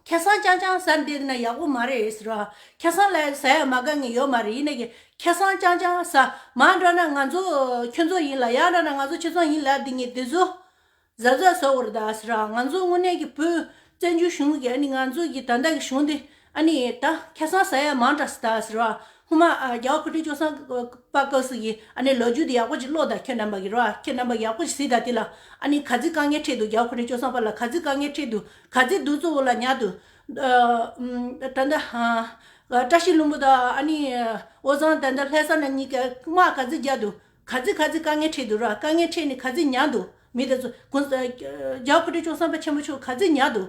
ཁ་སང་རྐྱང་རྐྱང་ཟ་བསྡད་ན་ཡག་པོ་མ་རེད་ཟེར་བ། ཁ་སང་ལ་ཟ་ཡ་མ་དཀའ་ངལ་ཡོད་མ་རེད། ཡིན་ན་ཡང་ཁ་སང་རྐྱང་རྐྱང་ཟ། མར་འགྲོ་ན་ང་ཚོ་ཁྱོད་ཚོ་ཡིན་ལ། ཡར་འགྲོ་ན་ང་ཚོ་ཁྱོད་ཚོ་ཡིན་ལ། འདི་ངས་དེ་ཚོ་གཟབ་གཟབ་བཟོ་དགོས་རེད་ད་ཟེར་བ། ང་ཚོ་དངོས་གནས་ཀྱི་བོད་བཙན་བྱོལ་གཞུང་གི་ཨ་ནི་ང་ཚོ་གི་ད་ལྟ་གི་གཞུང་འདི་ཨ་ནི་ད་ཁ་སང་ཟ་ཡ་མང་དྲགས་ཟེར་ད་ཟེར་བ། སྔོན་མ་ཨ་རྒྱལ་བ་སྐུ་ཕྲེང་བཅུ་གསུམ་པ་སྐབས་སུ་གི་ཨ་ནི་ལོ་རྒྱུས་དེ་ཡག་པོ་ཅིག་ཀློག་དང་། ཁྱེད་རྣམ་པ་གི་རེད་བ། ཁྱེད་རྣམ་པ་ཡག་པོ་ཅིག་གཟིགས་དང་། དེ་ལ་ཨ་ནི་ག་ཚོད་དཀའ་ངལ་འཕྲད་འདུག་རྒྱལ་བ་སྐུ་ཕྲེང་བཅུ་གསུམ་པ་ལ་ག་ཚོད་དཀའ་ངལ་འཕྲད་འདུག་ག་ཚོད་གདུག་རྩུབ་འོག་ལ་ཉར་འདུག་ཨ་ཨམ་ད་ལྟ་ཨ་བཀྲ་ཤིས་ལྷུན་པོ་དང་ཨ་ནི་དབུས་གཙང་ད་ལྟ་ལྷ་ས་ན་གཉིས་ཀ་དམག་ག་ཚོད་རྒྱག་འདུག་ག་ཚོད་ག་ཚོད་དཀའ་ངལ་འཕྲད་འདུག་ར། དཀའ་ངལ་འཕྲད་ནས་ག་ཚོད་ཉར་འདུག་མི་དེ་ཚོ་གོང་ས་རྒྱལ་བ་སྐུ་ཕྲེང་བཅུ་གསུམ་པ་ཆེན་པོ་མཆོག་ག་ཚོད་ཉར་འདུག་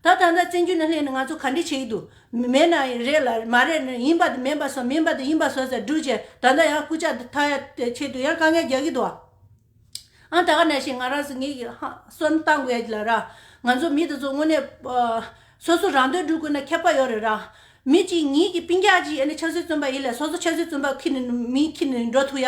ད་ད་ལྟ་བཙན་བྱོལ་ནང་སླེབས་ནས་ང་ཚོ་ག་འདྲས་བྱེད་ཀྱི་འདུག་མེད་ན་རེད་ལ། མ་རེད་ན་ཡིན་པ་དེ་མིན་པ་བཟོ། མིན་པ་དེ་ཡིན་པ་བཟོ་ཟེར་སྒྲུག་བྱས། ད་ལྟ་ཡང་རྐུབ་ཀྱག་དེ་འཐག་ཡ་དེ་ཆེད་དུ་ཡང་དཀའ་ངལ་རྒྱག་གི་འདུག་ཨ་ད་ག་ནང་བཞིན་ང་རང་ཚོ་ངེད་ཀྱི་ཧ་སོན་བཏང་དགོས་ཡ་ལ་ར། ང་ཚོ་མི་དེ་ཚོ་དངོས་གནས་ཨ་སོ་སོ་རང་དོན་སྒྲུབ་དགོས་ན་ཁྱད་པར་ཡོད་རེད་ར། མི་གཅིག་ངེད་ཀྱི་སྤུན་ཀྱག་ཅིག་ཨ་ནི་ཆབ་སྲིད་བཙོན་པ་ཡིན་ལ། སོ་སོ་ཆབ་སྲིད་བཙོན་པ་ཁྱེར་ནས་མི་ཁྱེར་ནས་འགྲོ་ཐུབ་ཡ།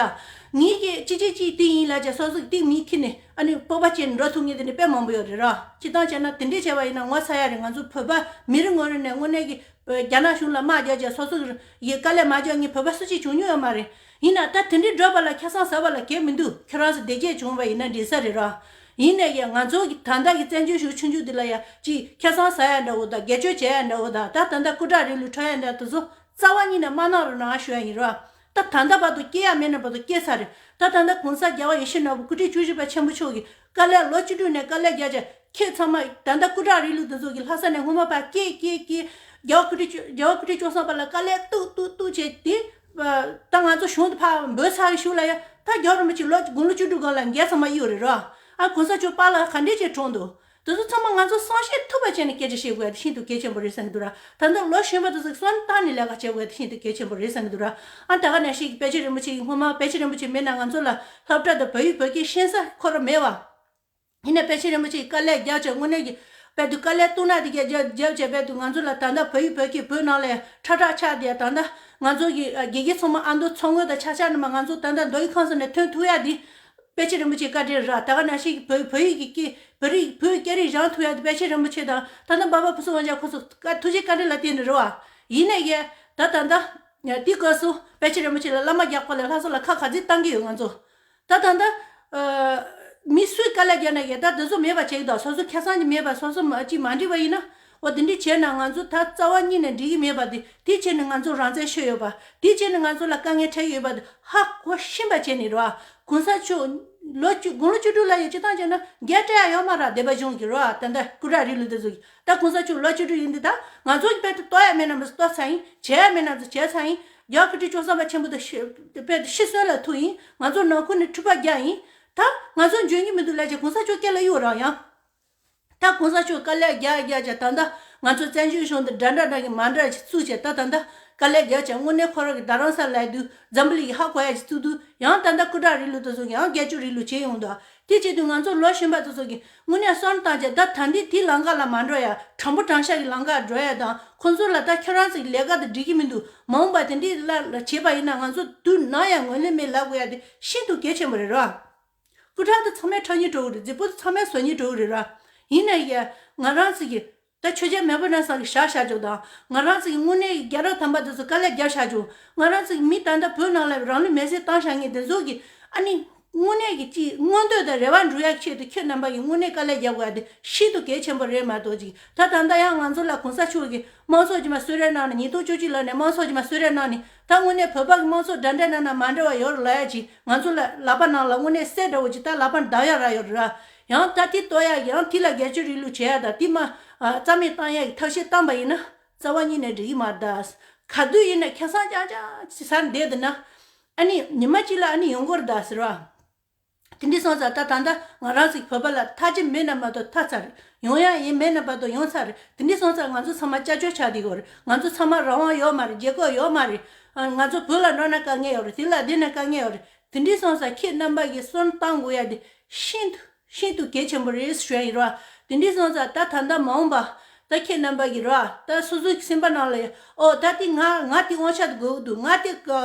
ངེད་ཀྱི་གཅིག་གཅིག་གཅིག་དེ་ཡིན་ལ་བྱས། སོ་སོ་དེ་མི་ཁྱེར་ནས་ཨ་ནི་སྤོབས་པ་བྱས་ནས་འགྲོ་ཐུབ་མཁན་དེ་འདྲ་དཔེ་མང་པོ་ཡོད་རེད་ར། སྤྱིར་བཏང་བྱས་ན་དེ་འདྲས་བྱས་པ་ཡིན་ན་ངོ་ཚ་ཡ་རེད། ང་ཚོ་བོད་པ་མི་རེ་ངོ་རེ་ནས་དངོས་གནས་ཀྱི་རྒྱ་ནག་གཞུང་ལ་དམག་རྒྱག་བྱས་སོ་སོ་གི་དཀའ་ལས་མ་རྒྱག་མཁན་བོད་པ་སུ་གཅིག་བྱུང་མྱོང་ཡོད་མ་རེད། ཡིན་ན་ད་དེ་འདྲའི་འགྲོ་བ་ལ་ཁ་སང་ཟ་བ་ལ་གལ་མི་འདུག་ཁྱོད་རང་ཚོ་བདེ་སྐྱིད་བྱུང་བ་ཡིན་ན་འགྲིག་ས་རེད་ར། ཡིན་ནའི་ཡང་ང་ཚོ་གི་ད་ལྟ་གི་བཙན་བྱོལ་གཞུང་ཆུང་ཆུང་འདི་ལ་ཡ་ཅིག་ཁ་སང་ཟ་ཡ་འདྲ་བོ་དང་། སྒེར་གཅོད་བྱས་ཡ་འདྲ་བོ་དང་། ད་ད་ལྟ་སྐུ་དྲག་རིང་ལུགས་འཕྲོག་ཡ་འདྲ་དེ་ཚོ་རྩ་བ་ཉིད་ནས་མ་གནང་རོགས་གནང་ཞུ་ཡ་ཡིན་ར། ད་ད་ལྟ་བར་དུ་སྐྱེ་ཡ་མེད་ན་བར་དུ་སྐྱེ་ཚར་རེད། ད་ད་ལྟ་གོང་ས་རྒྱལ་བ་ཡིད་བཞིན་ནོར་བུ་སྐུ་ཕྲེང་བཅུ་བཞི་པ་ཆེན་པོ་མཆོག་གིས་དཀའ་ལས་ལོ་བཅུ་དྲུག་ནས་དཀའ་ལས་རྒྱག་བྱས། ཁྱེད་ཚང་མ་ད་ལྟ་སྐུ་དྲག་རིང་ལུགས་དེ་ཚོ་གིས་ལྷ་ས་ནས་སྔོན་མ་ཕར་སྐྱེལ་སྐྱེལ་སྐྱེལ། རྒྱལ་བ་སྐུ་ཕྲེང་བཅུ་རྒྱལ་བ་སྐུ་ཕྲེང་བཅུ་གསུམ་པ་ལ་དཀའ་ལས་གཏུག་གཏུག་གཏུག་བྱས་ཏེ། ད་ང་ཚོ་གཞུང་དུ་ཕར་འབོད་ཚར་བའི་གཞུག་ལ་ཡ། ད་རྒྱལ་བ་རིན་པོ་ཆེ་ལོ་དགུང་ལོ་བཅུ་དྲུག་སྒང་ལ་རྒས་ཚང་མ་གཡུག་རེད་ར། ཨ་གོང་ས་མཆོག་པཱ་ལགས་ག་འདྲས་བྱས་གྲོངས་འདུག་དེ་ཚོ་ཚང་མ་ང་ཚོ་བསམ་ཤེས་ཐུབ་པ་བྱས་ནས་སྐད་ཆ་བཤད་དགོས་ཡ་དེ་ཤིན་ཏུ་གལ་ཆེན་པོ་རེད་བསམ་གྱི་འདུག་ར། ད་ལྟ་ལོ་གཞོན་པ་དེ་ཚོ་སོན་བཏང་ནས་ལས་ཀ་བྱེད་དགོས་ཡ་དེ་ཤིན་ཏུ་གལ་ཆེན་པོ་རེད་བསམ་གྱི་འདུག་ར། ཨ་ད་ག་ནང་བཞིན་གྱི་དཔལ་ཆེན་རིན་པོ་ཆེ་གི་སྔོན་མ་དཔལ་ཆེན་རིན་པོ་ཆེ་མེད་ན་ང་ཚོ་ལ་སློབ་གྲྭ་དང་བལ་ཡུལ་བོད་སྐད་ཤེས་ས་ཁོ་རང་མེད་བ། ཡིན་ན་དཔལ་ཆེན་རིན་པོ་ཆེས་དཀའ་ལས་རྒྱབ་བྱས་དངོས་གནས་ཀྱི་དཔལ་དུ་དཀའ་ལས་གཏུག་ན་དེ་གས་རྒྱབ་རྒྱབ་བྱས་དཔལ་དུ་ང་ཚོ་ལ་ད་ལྟ་བལ་ཡུལ་བོད་སྐད་བོད་ནང་ལ་ཁྲ་ཁྲ་ཆགས་དེ། ད་ལྟ་ང་ཚོ་གི་ཨ་དགེ་རྒན་ཚང་མ་ཨ་མདོ་མཚོ་སྔོན་དང་ཆ་ཆ་ནས་མ་ང་ཚོ་ད་ལྟ་མདོ་དབུས་ཁམས་གསུམ་ནས་ཐོན་ཐུབ་ཡ་དེ་དཔལ་ཆེན་རིན་པོ་ཆེའི་བཀའ་དྲིན་རེད་ར། ད་ག་ནང་བཞིན་གྱི་བོད་བོད་ཡིག་གི་སྐད་བོད་རིགས་བོད་སྐད་རིགས་སྦྱང་ཐུབ་ཡ་དེ་དཔལ་ཆེན་རིན་པོ་ཆེ་དང་ད་ལྟ་འབའ་པ་བུ་སུ་དབང་ཆེན་ཁོང་ཚོ་བཀའ་ཐུགས་རྗེ་བཀའ་དྲིན་ལ་བརྟེན་ནས་རེད་བ། ཡིན་ནའི་ད་ད་ལྟ་དེའི་སྐབས་སུ་དཔལ་ཆེན་རིན་པོ་ཆེ་ལ་བླ་མ་རྒྱག་པ་ལས་ལྷ་ས་ལ་ཁ་ག་ཚོད་བཏང་གི་ཡོད་ང་ཚོ། ད་ད་ལྟ་ཨ་མི་སུས་དཀའ་ལས་བརྒྱབ་ན་ཡང་ད་དེ་ཚོ་མེད་པ་བྱེད་ཀྱི་འདུག་སོ་སོ་ཁ་སང་གི་མེད་པ་སོ་སོ་མ་གཅིག་མ་འགྲིག་པ་ཡིན་ན། འོ་དེ་འདྲ་བྱས་ན་ང་ཚོ་ད་རྩ་བ་ཉིད་ནས་འགྲིག་གི་མེད་པ་དེ། དེ་བྱས་ནས་ང་ཚོ་རང་བཙན་ཤོར་ཡོད་པ། དེ་བྱས་ནས་ང་ཚོ་ལ་དཀའ་ངལ་འཕྲད་ཡོད་པ་དེ་ཧ་གོ་ཤེས་པ་བྱས་ནས་རེད་བ། གོང་ས་མཆོག་ལོ་བཅུ་དགུང་ལོ་བཅུ་དྲུག་ལ་ཡང་སྤྱིར་བཏང་བྱས་ན་རྒྱལ་སྤྲད་ཡ་ཡོད་མ་རེད། སྡེ་པ་གཞུང་གི་རེད་བ། ད་ལྟ་སྐུ་དྲག་རིང་ལུགས་དེ་ཚོ་གི་ད་གོང་ས་མཆོག་ལོ་བཅུ་དྲུག་ཡིན་དུས་ད་ང་ཚོ་གི་དཔེ་དེ་གཏོར་ཡ་མེད་ན་མི་གཏོར་ཚར་ཡིན། བྱས་ཡ་མེད་ན་ཚོ་བྱས་ཚར་ཡིན། རྒྱལ་བ་ཁྲི་སྲོང་ལྡང་ཆེན་པོ་དང་ཤི་དཔེ་དེ་ཤི་གསོན་ལ་ཐུག་ཡིན། ང་ཚོ་ནང་ཁུལ་ནས་འཁྲུག་པ་རྒྱག་ཡིན། ད་ང་ཚོ་འཇོན་གྱི་མི་འདུག་ལབ་བྱས་གོང་ས་མཆོག་སྐེ་ལ་གཡུག་རོགས་ཡང་། ད་གོང་ས་མཆོག་དཀའ་ལས་རྒྱག་རྒྱག་བྱས་ད་ལྟ་ང་ཚོ་བཙན་བྱོལ་གཞུང་འདི་འདྲ་འདྲ་འདྲ་གི་མ་འདྲ་ཞིག་བཙུགས་བྱས། ད་ད་ལྟ་དཀའ་ལས་རྒྱག་བྱས་དངོས་གནས་ཁོ་རང་གི་རྡ་རམ་ས་ལ་ཡ་དུས་འཛམ་བུ་གླིང་གི་ཧ་གོ་ཡ་ཞིག་བཙུགས་དུས་ཡང་ད་ལྟ་སྐུ་དྲག་རིང་ལུགས་དེ་ཚོ་ཡང་སྒེར་གཅོད་རིང་ལུགས་བྱས་ཡོང་འདུག་དེ་བྱེད་དུས་ང་ཚོ་ལོ་གཞོན་པ་དེ་ཚོ་གིས་དངོས་གནས་བསམ་བཏང་བྱས་ད་ད་འདི་དེའི་ལམ་ཁ་ལ་མ་འགྲོ་ཡ། དྲང་པོ་དྲང་བཞག་གི་ལམ་ཁར་འགྲོ་ཡ་དང་། ཁོང་ཚོ་ལ་ད་ཁྱོད་རང་ཚོ་གི་ལས་ཀ་དེ་འགྲིག་གི་མི་འདུག་མ་འོངས་པ་དེ་འདྲའི་ལ་ལ་བྱེད་པ་ཡིན་ན་ང་ཚོ་དུས་ནམ་ཡང་ངོས་ལེན་མེད་ལབ་དགོས་ཡ་དེ་ཤིན་ཏུ་གལ་ཆེན་པོ་རེད་ར། སྐུ་དྲག་དེ་ཚང་མས་ཁྲག་སྙིང་བྲོ་གི་རེད། རྫིག་པོ་དེ་ཚང་མས་བཟོ་སྙིང་བྲོ་གི་རེད་ར། ཡིན་ན་ཡང་ང་རང་ཚོ་གི་ ད་ཆོས་རྒྱལ་མེས་པོ་ནས་ས་གི་བཞག་བཞག་ཅོག་དང་། ང་རང་ཚོ་གི་དངོས་གནས་ཀྱི་རྒྱལ་རབས་དམ་པ་དེ་ཚོ་དཀའ་ལས་རྒྱབ་བཞག་ཅོག་ང་རང་ཚོ་གི་མི་ད་ལྟ་བོད་ནང་ལ་རང་ལུས་མེར་སྲེག་བཏང་བཞག་མཁན་དེ་ཚོ་གི་ཨ་ནི་དངོས་གནས་ཀྱི་ཅིག་མངོན་འདོད་དང་རེ་བ་འགྲུབ་ཡག་ཆེད་དུ་ཁྱེད་རྣམ་པ་གི་དངོས་གནས་དཀའ་ལས་རྒྱབ་དགོས་ཡ་དེ་ཤིན་ཏུ་གལ་ཆེན་པོ་རེད་མ་གཏོགས་ཅིག་ད་ད་ལྟ་ཡང་ང་ཚོ་ལ་གོང་ས་མཆོག་གིས་དམངས་གཙོ་ཅིག་མ་གསོལ་རས་གནང་ནས། ཉིས་སྟོང་བཅུ་གཅིག་ལོ་ནས་དམངས་གཙོ་ཅིག་མ་གསོལ་རས་གནང་ནས། ད་དངོས་གནས་བོད་པ་གི་དམངས་གཙོ་འདྲ་འདྲ་ན་ན་མ་འདྲ་བ་ཡོད་རེད་ལབ་ཡ་ཅིག་ང་ཚོ་ལ་ལག་པ་ནང་ལ་དངོས་གནས་གསེར་འདྲ་བོ་ཅིག་ད་ལག་པ་འདར་ཡ་རག་ཡོད་རེད་ར། ཡང་ད་དེ་གཏོར་ཡ་ཡང་དེ་ལ་སྒེར་གཅོད་རིང་ལུགས་བྱེད་ཡ་ད་དེ་མ་ཨ་རྩ་མེད་བཏང་ཡ་གི་ཐབས་ཤེས་བཏང་པ་ཡིན་ན་རྩ་བ་ཉིད་ནས་འགྲིག་གི་མ་རེད་ད། ག་དུས་ཡིན་ན་ཁེ་བཟང་རྐྱང་རྐྱང་ཅིག་ཟ་བསྡད་འདུག་ན། ཨ་ནི་ཉི་མ་གཅིག་ལ་ཨ་ནི་ཡོང་གི་རེད་ད་ཟེར་བ། དེ་འདྲ་སོང་ཙང་ད་ད་ལྟ་ང་རང་ཚོའི་བོད་པ་ལ་ཐར་རྒྱུ་མེད་ན་མ་གཏོགས་ཐར་ཚར་རེད། ཡོང་ཡ་ཡིན་མེད་ན་མ་གཏོགས་ཡོང་ཚར་རེད། དེ་འདྲ་སོང་ཙང་ང་ཚོ་ཚང་མ་སྐྱབས་བཅོལ་ཆགས་བསྡད་ཡོད་རེད། ང་ཚོ་ཚང་མ་རང་དབང་ཡོད་མ་རེད། རྒྱལ་ཁབ་ཡོད་མ་རེད། ཨ་ང་ཚོ་བོད་ལ་འགྲོ་ན་དཀའ་ངལ་ཡོད་རེད། དེ་ལ་བསྡད་ན་དཀའ་ངལ་ཡོད་རེད། དེ་འདྲ་སོང་ཙང་ཁྱེད་རྣམ་པ་གིས་བསམ་བཏང་དགོས་ཡ་དེ་ཤིན་ཏུ་ཤིན་ཏུ་གལ་ཆེན་པོ་རེད་ཞུ་ཡ་ཡིན་རོ། དེ་འདྲ་སོང་ཙང་ད་ད་ལྟ་མ་འོངས་པ་ད་ཁྱེད་རྣམ་པ་གིས་རོ། ད་སོ་སོའི་སེམས་པ་ནང་ལ་ཡ་ཨོ་ད་དེ་ང་ང་དེ་དབང་ཆ་དེ་དགོས་ཀྱི་འདུག་ང་དེ་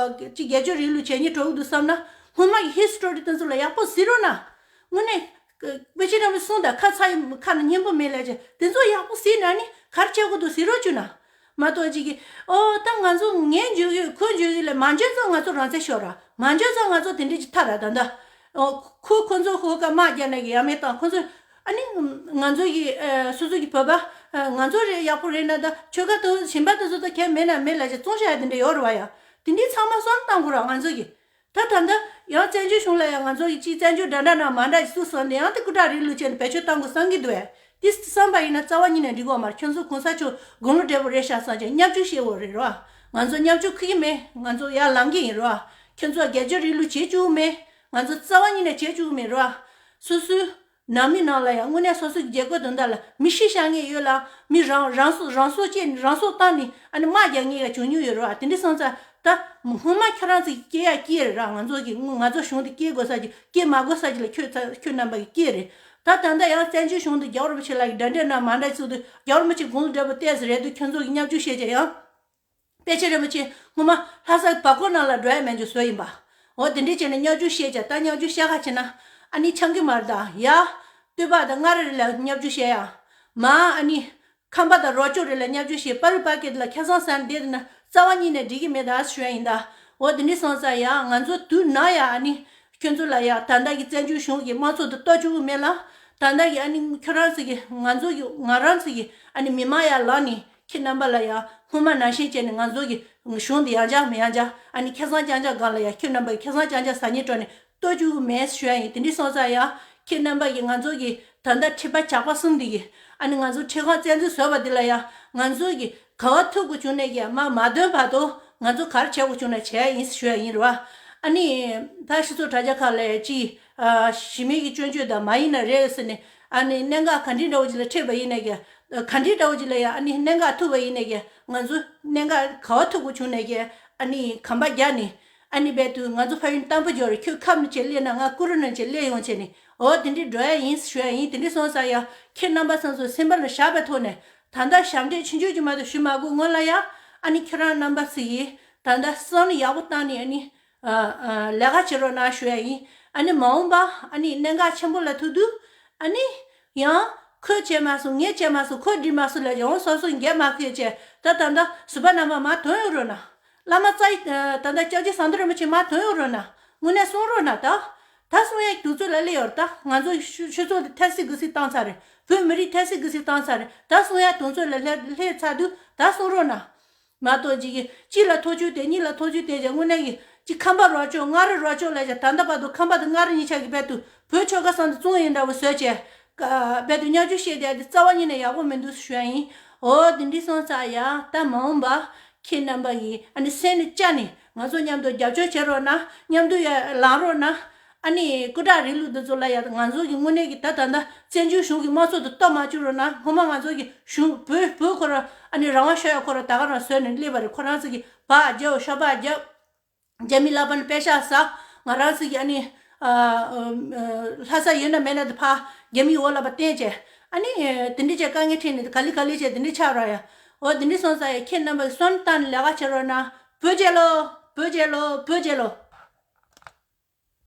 ཅིག་སྒེར་གཅོད་རིང་ལུགས་བྱེད་སྙིང་བྲོ་གི་འདུག་བསམ་ན། སྔོན་མ་གི་ཧི་སི་ཊོ་རི་དེ་ཚོ་ལ་ཡག་པོ་གཟིགས་རོགས་གནང་། དངོས་གནས་དཔེ་ཆ་འདྲ་པོ་གསུངས་དང་ཁ་ཚ་ཡི་ཁ་ན་སྙན་པོ་མེད་ལས་ཀྱི་དེ་ཚོ་ཡག་པོ་གཟིགས་ན་ནི་ག་རེ་བྱེད་དགོས་འདུག་གཟིགས་རོགས་བྱོས་ན། མ་གཏོགས་ཅིག་གིས་ཨོ་ད་ང་ཚོ་ངས་འཇོག་ཡོད་ཁོས་འཇོག་ཡོད་ལས་མ་འཇོག་ཙང་ང་ཚོ་རང་བཙན་ཤོར་ར། མ་འཇོག་ཙང་ང་ཚོ་དེ་འདྲས་ཀྱི་ཐར་ར། ད་ལྟ་ཨོ་ཁོ་ཁོ་ཚོ་ཁོ་ཀ་དམག་རྒྱག་ནས་ཀྱི་ཡ་མེད་དང་ཁོ་ཚོ་ཨ་ནི་ང་ཚོ་གི་ཨ་སོ་སོ་གི་བོད་པ་ཨ་ང་ཚོ་རེད་ཡག་པོ་རེད་ན་ད་ཆོལ་ཁ་དུ་གཞན་པ་དུ་ཚོ་ད་གལ་མེད་ན་མེད་ལ་ཅིག་བཙོང་བྱ་ཡ་དེ་འདྲས་ཡོད་རེད་བ་ཡ། དེ་འདྲས་ཚང་མ་བསམ་བཏང་དགོས་ར་ང་ཚོ་གི། ད་ད་ལྟ་ཡང་བཙན་བྱོལ་གཞུང་ལ་ཡང་ང་ཚོ་ཡི་གཅིག་བཙན་བྱོལ་འདྲ་འདྲ་ན་མ་འདྲ་ཞིག་སུ་སོང་ནས་ཡང་དེ་སྐུ་དྲག་རིང་ལུགས་བྱས་ནས་བེད་སྤྱོད་བཏང་དགོས་བསམ་གྱི་འདུག་བས། དེ་བསམ་པ་ཡིན་ན་རྩ་བ་ཉིད་ནས་འགྲིག་གི་མ་རེད། ཁྱོད་ཚོ་གོང་ས་མཆོག་དགུང་ལོ་བགྲེས་པོ་རེད་ཤག་བསམ་བྱས་བརྙས་བཅོས་བྱེད་འོ་རེད་རོ། ང་ཚོ་བརྙས་བཅོས་ཁུ་གི་མེད། ང་ཚོ་ཡར་ལངས་གི་ཡིན་རོ། ཁྱོད་ཚོ་སྒེར་གཅོད་རིང་ལུགས་བྱེད་བཅུག་མེད། ང་ཚོ་རྩ་བ་ཉིད་ནས་བྱེད་བཅུག་མེད་རོ། སོ་སོའི་ནང་མི་ནང་ལ་ཡང་དངོས་གནས་སོ་སོའི་རྒྱལ་ཁབ་དོན་དག་ལ་མི་ཤི་བཞག་མཁན་ཡོད་ལ་མི་རང་རང་སྲོག་རང་སྲོག་བཅད་རང་སྲོག་བཏང་ནས་ཨ་ནི་དམག་རྒྱག་མཁན་ཡང་བྱུང་མྱོང་ཡོད་རེད་བ། དེ་འདྲ་སོང་ཙང་ད་སྔོན་མ་ཁྱོད་རང་ཚོས་སྐྱེ་ཡ་སྐྱེ་རེད་ར། ང་ཚོ་གི་ང་ཚོ་གཞུང་དེ་སྐྱེ་དགོས་ས་ཅིག་སྐྱེ་མ་དགོས་ས་ཅིག་ལ་ཁྱོད་ཚ་ཁྱོད་རྣམ་པ་གི་སྐྱེ་རེད། ད་ད་ལྟ་ཡང་བཙན་བྱོལ་གཞུང་དུ་རྒྱལ་བ་རིན་པོ་ཆེ་ལགས་ཀྱི་འདྲ་འདྲ་ན་མ་འདྲ་ཚུལ་དུ་རྒྱལ་བ་རིན་པོ་ཆེ་དགུང་ལོ་བགྲེས་པོ་བལྟས་ཟེར་རེད་འདུག་ཁྱོད་ཚོ་གི་བརྙས་བཅོས་བཤད་ཀྱང་ཡང་། པཎ་ཆེན་རིན་པོ་ཆེ་སྔོན་མ་ལྷ་ས་བར་སྐོར་ནང་ལ་འགྲོ་ཡ་མེད་འཇུ་བཟོ་ཡིན་པ། འོ་དེ་འདྲས་བྱས་ནས་བརྙས་བཅོས་བཤད་ཀྱང་ད་བརྙས་བཅོས་བཤད་ཁ་བྱས་ན་ཨ་ནི་ཆང་གི་མར་དང་ཡ། སྟོད་པ་དང་མངའ་རིས་ལ་བརྙས་བཅོས་བཤད་ཡ། མ་ཨ་ནི་ཁམས་པ་དང་རོགས་སྐྱོར་རེ་ལ་བརྙས་བཅོས་བཤད་པ་རི་པ་ཀེ་ལ་ཁ་སང་སང་བསྡད་ན་རྩ་བ་ཉིད་ནས་འགྲིག་གི་མེད་ད་ཞུ་ཡ་ཡིན་ད། འོ་དེ་འདྲས་སོང་ཙང་ཡ་ང་ཚོ་དུས་ན་ཡ་ཨ་ནི་ཁྱོད་ཚོ་ལ་ཡ་ད་ལྟ་གི་བཙན་བྱོལ་གཞུང་གི་དམངས་གཙོ་དེ་གཏོར་བཅུག་གི་མེད་ལ། ད་ལྟ་གི་ཨ་ནི་ཁྱོད་རང་ཚོ་གི་ང་ཚོ་གི་ང་རང་ཚོ་གི་ཨ་ནི་མི་མང་ཡ་ལངས་ནས། ཁྱེད་རྣམ་པ་ལ་ཡང་སྔོན་མ་ནང་བཞིན་བྱས་ནས་ང་ཚོ་གི་གཞུང་འདི་ཡང་བསྐྱར་མི་ཡང་བསྐྱར་ཨ་ནི་ཁེ་བཟང་རྐྱང་རྐྱང་སྒང་ལ་ཡང་ཁྱེད་རྣམ་པ་གི་ཁེ་བཟང་རྐྱང་རྐྱང་ཟ་སྙིང་བྲོ་ནས་གཏོར་རྒྱུ་མེད་ཞུ་ཡ་ཡིན། དེ་འདྲ་སོང་ཙང་ཡང་ཁྱེད་རྣམ་པ་གི་ང་ཚོ་གི་ད་ལྟ་ཁྲི་པ་ཇག་པ་གསུམ་འདི་གི་ཨ་ནི་ང་ཚོ་ཁྲི་ཁང་བཙན་འཛུལ་བཟོས་པ་འདི་ལ་ཡང་ང་ཚོ་གི་ག་བ་ཐུག་དགོས་བྱུང་ནས་ཀྱི་མ་མ་འདོན་བར་དུ་ང་ཚོ་ག་རེ་བྱེད་དགོས་བྱུང་ན་བྱེད་ཡ་ཡིན་ཞུ་ཡ་ཡིན་རེད་བ། ཨ་ནི་ད་སྤྱི་ཚོགས་དྲ་རྒྱ་ཁག་ལ་ཅི་ཨ་གཞི་མེད་ཀྱི་སྐྱོན་བརྗོད་དང་མ་ཡིན་ན་རེད་ཟེར་ནས་ཨ་ནི་གནད་འགག་ག་འདྲའི་འདྲ་བོ་ཅིག་ལ་འཕྲད་པ་ཡིན་ནས་ཀྱི། ག་འདྲའི་འདྲ་བོ་ཅིག་ལ་ཡང་ཨ་ནི་གནད་འགག་ཐུག་པ་ཡིན་ནས་ཀྱི་ང་ཚོ་གནད་འགག་ག་བ་ཐུག་དགོས་བྱུང་ནས་ཀྱི་ཨ་ནི་གམ་པ་རྒྱག་ནས་ཨ་ནི་རྦད་དུ་ང་ཚོ་ཕ་ཡུལ་དམ་པོ་འབྱོར་རེད། ཁྱོད་ཁམས་ནས་ཅིག་སླེབས་ན་ང་ཀུ་རུ་ནས་ཅིག་སླེབས་ཡོང་བྱས་ནས་འོ་དེ་འདྲའི་འགྲོ་ཡ་ཡིན་ཞུ་ཡ་ཡིན། དེ་འདྲའི་སོང་ཙང་ཡང་ཁྱེད་རྣམ་པ་ཚོ་ཚོ་སེམས་པ་ལ་བཞག་པའི་ཐོག་ནས་ད་ལྟ་ཞབས་འདྲེན་ཆུང་ཆུང་ཅིག་མ་གཏོགས་ཞུ་མ་དགོས་སྔོན་ལ་ཡང་ཨ་ནི་ཁྱེད་རང་རྣམ་པ་ཚོ་ཡིས་ད་ལྟ་བསམ་བློ་ཡག་པོ་བཏང་ནས་ཨ་ནི་ཨ་ཨ་ལས་ཀ་བྱེད་རོགས་གནང་ཞུ་ཡ་ཡིན། ཨ་ནི་མ་འོངས་པ་ཨ་ནི་གནད་འགག་ཆེན་པོ་ལ་ཐུག་དུས་ཨ་ནི་ཡང་ཁོས་བྱས་མ་སོང་ངས་བྱས་མ་སོང་ཁོས་འགྲིག་མ་སོང་ལས་ཀྱང་སོ་སོ་འགྱེལ་མ་ཁུལ་བྱས་ད་ད་ལྟ་ཟུར་པ་རྣམ་པ་མར་ཐོན་ཡོང་རོགས་གནང་། བླ་མ་རྩ་ཡི་ད་ལྟ་སྐྱབས་རྗེ་ཟམ་གདོང་རིན་པོ་ཆེ་མར་ཐོན་ཡོང་རོགས་གནང་། དངོས་གནས་གསུང་རོགས་གནང་ད། ད་གསུང་ཡ་དུས་ཚོད་ལ་སླེབས་ཡོད་རེད། ད་ང་ཚོ་ཆོས་ཆོས་ཚོགས་འདི་ཐལ་སྲིད་དགུ་སྲིད་བཏང་ཚར་རེད། བོད་མི་རིགས་ཐལ་སྲིད་དགུ་སྲིད་བཏང་ཚར་རེད། ད་གསུང་ཡ་དུས་ཚོད་ལ་སླེབས་སླེབས་ཚར་དུས་ད་གསུང་རོགས་གནང་། མ་གཏོགས་ཅིག་གིས་གཅིག་ལ་ཐོ་ཅོ་དེ་གཉིས་ལ་ཐོ་ཅོ་དེ་བྱས་དངོས་གནས་ཀྱི་གཅིག་ཁམས་པ་རོགས་ཅོག་མངའ་རིས་རོགས་ཅོག་ལས་ཀྱང་ད་ལྟ་བར་དུ་ཁམས་པ་དང་མངའ་རིས་གཉིས་ཆ་གི་རྦད་དུ་བོད་ཆོལ་ཁ་གསུམ་དུ་བཙོང་ཡིན་འདྲ་བོ་བཟོས་བྱས་རྦད་དུ་བརྙས་བཅོས་བཤད་བསྡད་དེ་རྩ་བ་ཉིད་ནས་ཡག་པོ་མི་འདུག་ཞུ་ཡ་ཡིན། འོ་དེ་འདྲ་སོང་ཙང་ཡ་ད་མ་འོངས་པ་ཁྱེད་རྣམ་པ་ཡིས་ཨ་ནི་སེམས་ནས་བཅར་ནས་ང་ཚོ་མཉམ་དུ་རྒྱབ་སྐྱོར་བྱེད་རོགས་གནང་། མཉམ་དུ་ཡ་ལངས་རོགས་གནང་། ཨ་ནི་སྐུ་དྲག་རིང་ལུགས་འདི་ཚོ་ལ་ཡ་ང་ཚོ་གི་དངོས་གནས་ཀྱི་ད་ད་ལྟ་བཙན་བྱོལ་གཞུང་གི་དམངས་གཙོ་དེ་གཏོར་མ་བཅུག་རོགས་གནང་། སྔོན་མ་ང་ཚོ་གི་གཞུང་བོད་བོད་ཁོ་ར་ཨ་ནི་རང་དབང་ཤོར་ཡ་ཁོ་ར་ད་ག་རང་བཟོས་ནས་སླེབས་པ་རེད། ཁོ་རང་ཚོ་གི་སྦག་རྒྱབ་ཤོག་སྦག་རྒྱབ། རྒྱ་མི་ལག་པ་ནས་པེ་ཤག་ཟ། ང་རང་ཚོ་གི་ཨ་ནི་ཨ་ལྷ་ས་ཡོད་ན་མེད་ན་དེ་ཕ་རྒྱ་མིའི་འོག་ལ་པ་བསྟན་བྱས་ཨ་ནི་དེ་འདྲ་བྱས་དཀའ་ངལ་འཕྲད་ནས་ག་ལེ་ག་ལེ་བྱས་དེ་འདྲ་ཆགས་ར་ཡ། འོ་དེ་འདྲ་སོང་ཙང་ཡ་ཁྱེད་རྣམ་པ་གསོན་བཏང་ནས་ལས་ཀ་བྱེད་རོགས་གནང་། བོད་རྒྱལ་ལོ། བོད་རྒྱལ་ལོ། བོད་རྒྱལ་ལོ།